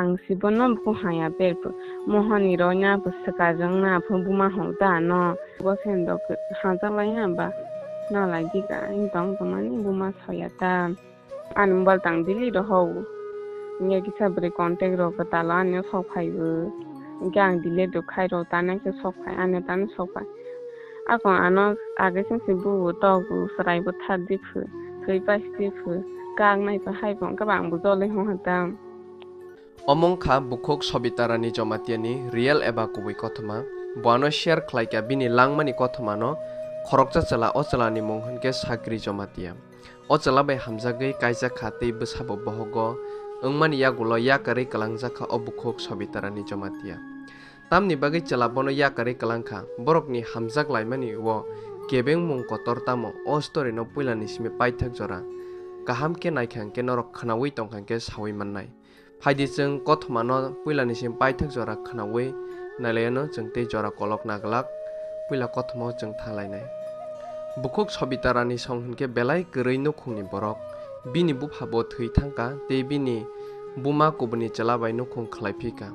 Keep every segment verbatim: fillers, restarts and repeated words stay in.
Ang si bono bukhuk haya berphu. Mohoni roi na phu swkajwng na phu buma hong ta no. Bo sen dok hajak lai ha ba. Na lai di ka, ang tong tongmani buma soya ta. Ani mobile tang delete rw hw. Hingke kisa bwrwi contact rok kwtal o ani o sok phai o. Hingke ang delete rw khai rw tani khe sok phai, ani tani sok phai. Ako ano age sing se bugo tok o chwrai bo thar di phu, thwi pais di phu, kak nai phu hai bo hingke bo ang bo joloi hwn ha ta. Omo wngkha bukhuk Sobita Rani Jamatia ni real eba kubui kothoma. Bo ano share khlai kha bini langmani kothoma no. Khoroksa chwla, o chwla ni mung hwnkhe Sagri Jamatia. O chwla bai hamjagwi kaijak kha tei bwsabo bohogo wngmani yagulo yakarwi kwlangjak kha o bukhuk Sobita Rani Jamatia. Tamni bagwi chwla bono yakarwi kwlang kha? Borokni hamjak laimani o kebengmung kotor tamo? O story no puila ni simi paithak jora kaham khe naikha hwnkhe norok khwnaui tongkha hwnkhe saui mannai. Phaidi chwng kothoma no puila ni simi paithak jora khwnaui nailaiano chwng tei jora kolok naglak puila kothoma o chwng thanglainai. Bukhuk Sobita Rani song hwnkhe belai kwrwi nukhungni borok. Bini bupha bo thwi thangkha tei bini buma kubuni chwla bai nukhung khlai phika.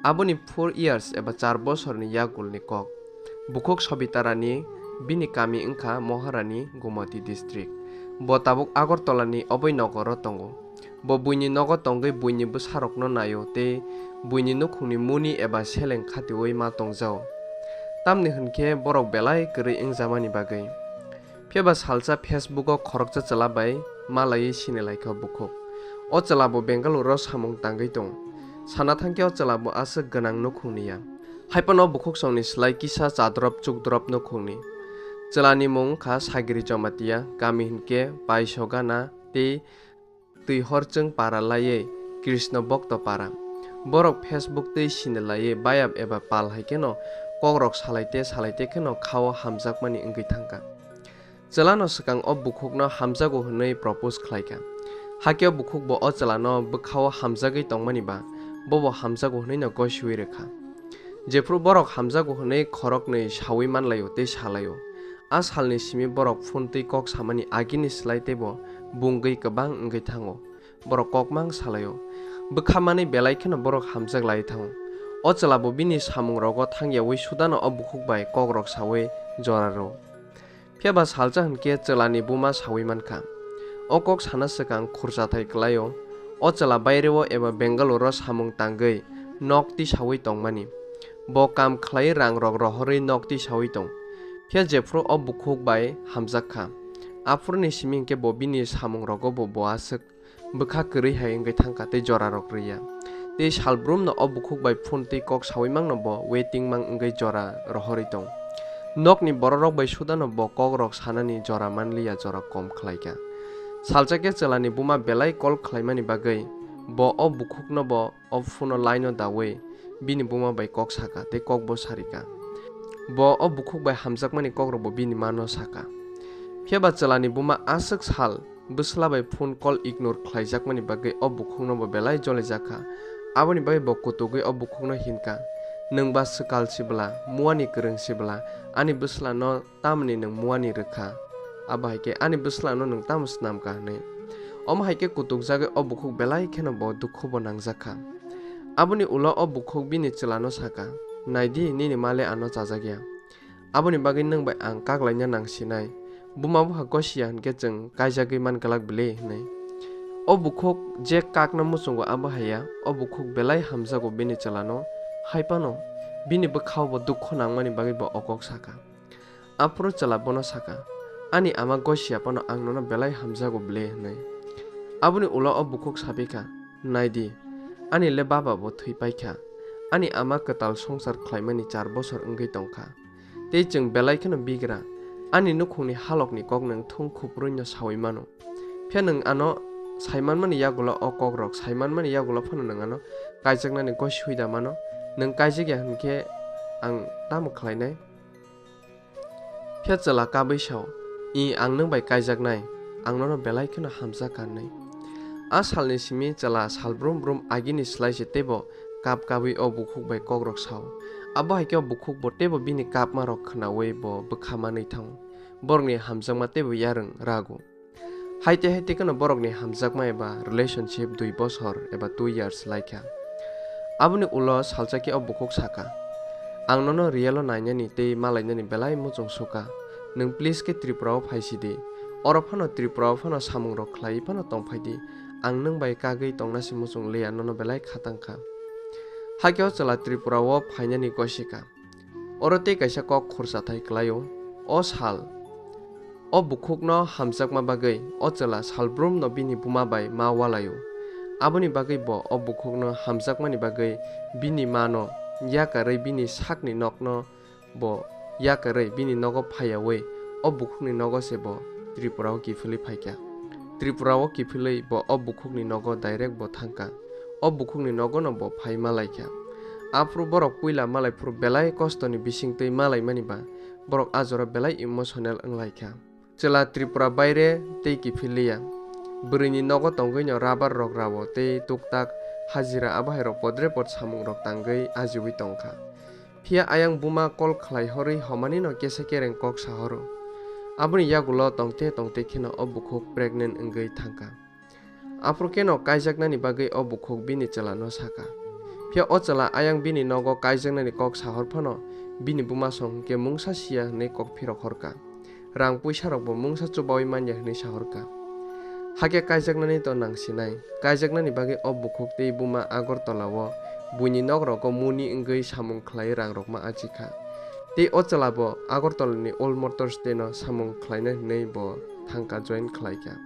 Aboni four years eba char bosorni yagulni kok. Bukhuk Sobita Rani bini kami wngkha Moharani, Gomati district. Bo tabuk Agartala ni oboi nogoro tongo. Bo buini nogo tongwi buini bwsarokno naio tei buini nukhungni muni eba seleng khatiui ma tongjao. Tamni hwnkhe borok belai kwrwi wngjamani bagwi. Phiya ba salsa Facebook o khoroksa chwla bai malaiwi sinilaikha bukhuk. O chwla bo Bengaluru o samung tangwi tongo. Sana thangkhe o chwla bo aswk gwnang nukhungni ya. Haiphano bukhuk songni slai kisa chadrop chukdrop nukhungni. Chwlani mung wngkha Sagiri Jamatia, kami hwnkhe Paisogana tei Twihorchwng para laiwi Krishna Bhakta para. Borok Facebook twi sini laiwi bayap eba pal hai kheno kokrok salaite salaite kheno khao hamjakmani wngwi thangkha. Chwlano swkang o bukhukno hamjago hwnwi propose khlaikha. Hakhe o bukhuk bo o chwlano bwkhao hamjagwi tongmani ba bobo hamjago hwnwino gosiui rwkha. Jephru borok hamjago hwnwi khoroknwi saui manlaio tei salaio. A salni simi borok phone twi kok samani agini slai teibo bungwi kwbang wngwi thango. Borok kok mang salaio. Bwkha manwi belai kheno borok hamjak lai thango. O chwla bo bini samung rogo thangyaui sudano o bukhuk bai kokrok saui jora rw. Phiya ba salsa hwnkhe chwlani buma saui mankha. O kok sana swkang khurchathai kwlaio. O chwla baireo eba Bengaluru o samung tangwi nok tisaui tongmani. Bo kam khlai rang rok rohorwi nok tisaui tong. Phiya jephru o bukhuk bai hamjak kha. Aphuruni simi hwnkhe bo bini samung rogo bo bo aswk bwkha kwrwi hai wngwi thangkha tei jora rok rwya. Tei salbrumno o bukhuk bai phone twi kok saui mangno bo waiting mang wngwi jora rohorwi tong. Nokni bororok bai sudano bo kokrok sanani jora manliya, jora kom khlaikha. Salsa khe chwlani buma belai call khlaimani bagwi bo o bukhukno bo o phone o line o daui bini buma bai kok saka tei kok bo sarika. Bo o bukhuk bai hamjakmani kokrok bo bini mano saka. Phiya ba chwlani buma aswk sal bwsla bai phone call ignore khlaijakmani bagwi o bukhukno bo belai jolijakha. Aboni bagwi bo kutugwi o bukhukno hinkha, "Nwng ba swkal sibla, muani kwrwng sibla, ani bwslano tamni nwng muani rwkha? Abo hai khe ani bwslano nwng tamo snamkha?" hwnwi. Omo hai khe kutukjagwi o bukhuk belai kheno bo dukhu bo nangjakha. Aboni ulo o bukhuk bini chwlano sakha, "Nai di, nini ma le ano chajakya. Aboni bagwi nwng bai ang kak laina nang sinai. Buma bupha gosiya hwnkhe chwng kaijagwi man glak bile," hwnwi. O bukhuk je kakna muchungo abo haiya, o bukhuk belai hamjago bini chwlano, hai phano bini bwkhao bo dukhu nangmani bagwi bo o kok sakha. Aphuru chwla bono sakha, "Ani ama gosiya phano ang nono belai hamjago bile," hwnwi. Aboni ulo o bukhuk sapikha, "Nai di, ani le baba bo thwi paikha. Ani ama kwtal songsar khlaimani char bosor wngwi tongkha. Tei chwng belai kheno bigra. Ani nukhungni halokni kok nwng thung khuprwino saui mano. Phiya nwng ano saimanmani yagulo o kokrok, saimanmani yagulo phano nwng ano kaijaknani gosiui da mano. Nwng kaijakya hwnkhe ang tamo khlainai?" Phiya chwla kabwi sao, "I, ang nwng bai kaijaknai, ang nono belai kheno hamjak," hwnwi. A salni simi chwla sal brum brum agini slai se teibo kap kabwi o bukhuk bai kokrok sao. Abo hai khe o bukhuk bo teibo bini kapma rok khwnaui bo bwkha manwi thango. Borokni hamjakma teibo yarwng rago. Haite haite kheno borokni hamjakma eba relationship dui bosor eba two years laikha. Aboni ulo salsa khe o bukhuk saka, "Ang nono real o nainani tei malainani belai muchung sukha. Nwng please khe Tripura o phaisidi. Oro phano Tripura o phano samungrok khlaiwi phano tongphaidi. Ang nwng bai kagwi tongna se muchung liya, nono belai khatang kha." Hakhe o chwla Tripura o phainani gosikha. Oro tei kaisa kok khurchathai klaio. O sal o bukhukno hamjakma bagwi o chwla salbrumno bini buma bai ma walaio. Aboni bagwi bo o bukhukno hamjakmani bagwi bini mano yakarwi bini sakni nokno bo yakarwi bini nogo phaiyaui o bukhukni nogo se bo Tripura o kiphilwi phaikha. Tripura o kiphilwi bo o bukhukni nogo direct bo thangkha. O bukhukni nogono bo phai malaikha. Aphuru borok puila malaiphuru belai kostoni bisingtwi malaimani ba borok a jora belai emotional wnglaikha. Chwla Tripura baire tei kiphilliya. Bwrwini nogo tongwino rubber rok rao tei tuktak hajira abohairok podre pod samungrok tangwi ajiwi tongkha. Phiya ayang buma call khlai horwi homanino kesa kereng kok sahoro. Aboni yagulo tongte tongte kheno o bukhuk pregnant wngwi thangkha. Aphuru kheno kaijaknani bagwi o bukhuk bini chwlano sakha. Phiya o chwla ayang bini nogo kaijaknani kok sahor phano bini buma song hwnkhe mungsa siya hwnwi kok phirok horkha. Rang puisa rokbo mungsa chubaui manya hwnwi sahorkha. Hakhe kaijaknani to nang sinai. Kaijaknani bagwi o bukhuk tei buma Agartala o buini nok rogo muni wngwi samung khlai rang rokma achikha. Tei o chwla bo Agartala ni Old Motors tei no samung khlaina hwnwi bo thangkha join khlaikha.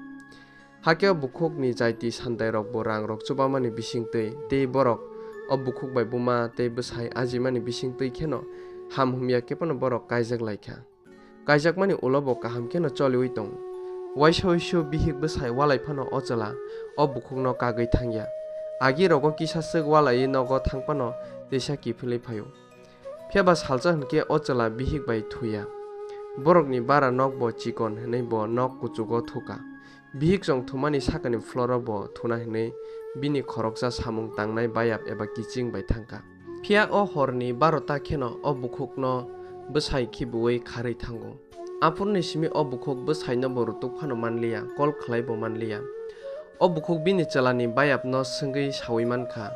Hakhe o bukhuk ni jaiti sandai rok bo rang rok chubamani bisingtwi tei borok o bukhuk bai buma tei bwsai ajimani bisingtwi kheno ham humya khe phano borok kaijak laikha. Kaijakmani ulo bo kaham kheno choliwi tongo. Waisa waisa bihik bwsai walai phano o chwla o bukhukno kagwi thangya. Agi rogo kisa swk walaiwi nogo thang phano teisa kiphilwi phaio. Phiya ba salsa hwnkhe o chwla bihik bai thuya. Borokni bara nok bo chikon hwnwi bo nok kuchugo thuka. Bihik chong thumani sakani floor o bo thuna hwnwi bini khoroksa samung tangnai bayap eba kiching bai thangkha. Phiya o horni barota kheno o bukhukno bwsai khibiui kharwi thango. Aphuruni simi o bukhuk bwsaino bo rutuk phano manliya, call khlai bo manliya. O bukhuk bini chwlani bayapno swngwi saui mankha,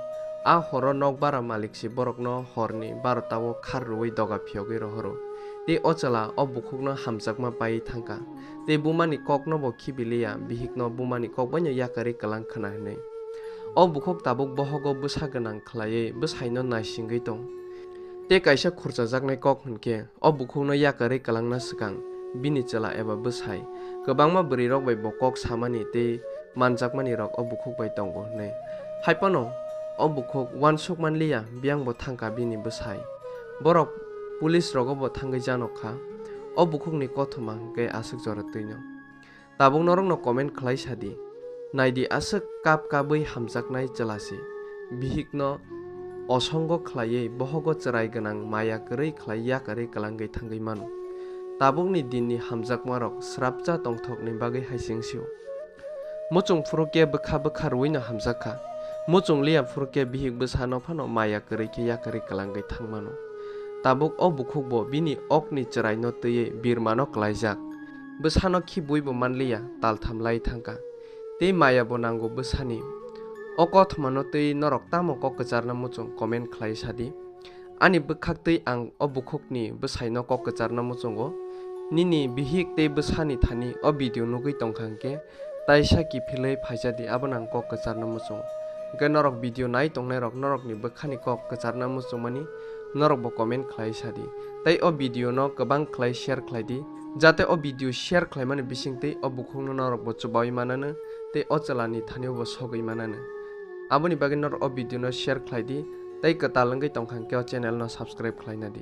"A horo nokbara malik se borokno horni barota o khar rwui doga phiyogwi rohoro." Tei o chwla o bukhukno hamjakma paiwi thangkha. Tei bumani kokno bo khibiliya, bihikno bumani kok baino yakarwi kwlang khna hwnwi. O bukhuk tabuk bohogo bwsa gwnang khlaiwi bwsaino naisingwi tong. Tei kaisa khurchajaknai kok hwnkhe, o bukhukno yakarwi kwlangna swkang bini chwla eba bwsai kwbangma bwrwirok bai bo kok samani tei manjakmani rok o bukhuk bai tongo hwnwi. Hai phano o bukhuk uansuk manliya, biyang bo thangkha bini bwsai. Borok police rogo bo thangwi janok kha. O bukhukni kothoma hwnkhe aswk jora twino. Tabuk norokno comment khlai sadi. Naidi aswk kap kabwi hamjaknai chwla se. Bihikno osongo khlaiwi bohogo chwrai gwnang maya kwrwi khlai yakarwi kwlangwi thangwi mano. Tabukni dinni hamjakmarok srapcha tongthokni bagwi hai se wngsio. Muchung phuru khe bwkha bwkha rwino hamjak kha. Muchung liya phuru khe bihik bwsano phano maya kwrwi khe yakarwi kwlangwi thang mano. Tabuk o bukhukbo bini okni chwraino twiwi birmano klaijak. Bwsano khibiui bo manliya, taltham lai thangkha. Tei maya bo nango bwsani. O kothomano twi norok tamo kok kwcharna muchung comment khlai sadi. Ani bwkhaktwi ang o bukhukni bwsaino kok kwcharna muchungo. Nini bihik tei bwsani thani o video nugwi tongkha hwnkhe taisa kiphilwi phaisadi, abono ang kok kwcharna muchungo. Hwnkhe norok video nai tongnairok norokni bwkhani kok kwcharna muchungmani norokbo comment khlai sadi. Tei o video no kwbang khlai share khlaidi, jate o video share khlaimani bisingtwi o bukhukno norokbo chubaui mananw tei o chwlani thanio bo sogwi mananw. Aboni bagwi norok o video no share khlaidi tei kwtal wngwi tongkha hwnkhe o channel no subscribe khlaina di.